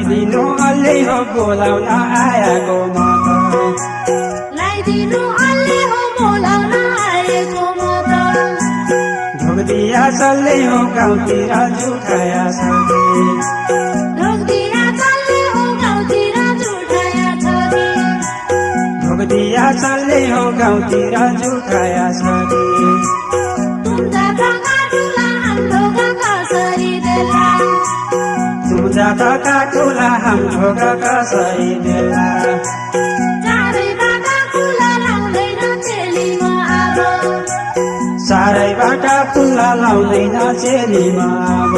लाइदिनु अलि हो बोलाउन आएको म त लाइदिनु अलि हो बोलाउन आएको म त ढोगदिया चल्दै हो गाउँतिर जुठाया छ कि ढोगदिया चल्दै हो गाउँतिर जुठाया छ कि ढोगदिया चल्दै हो गाउँतिर जुठाया छ कि तुमजा ढोका ठुला हाम्रो कसरी देला तुमजा ढोका ठुला हाम्रो कसरी देला चारैबाट फुला लाउँदैन चेलीमा अब सारैबाट फुला लाउँदैन चेलीमा अब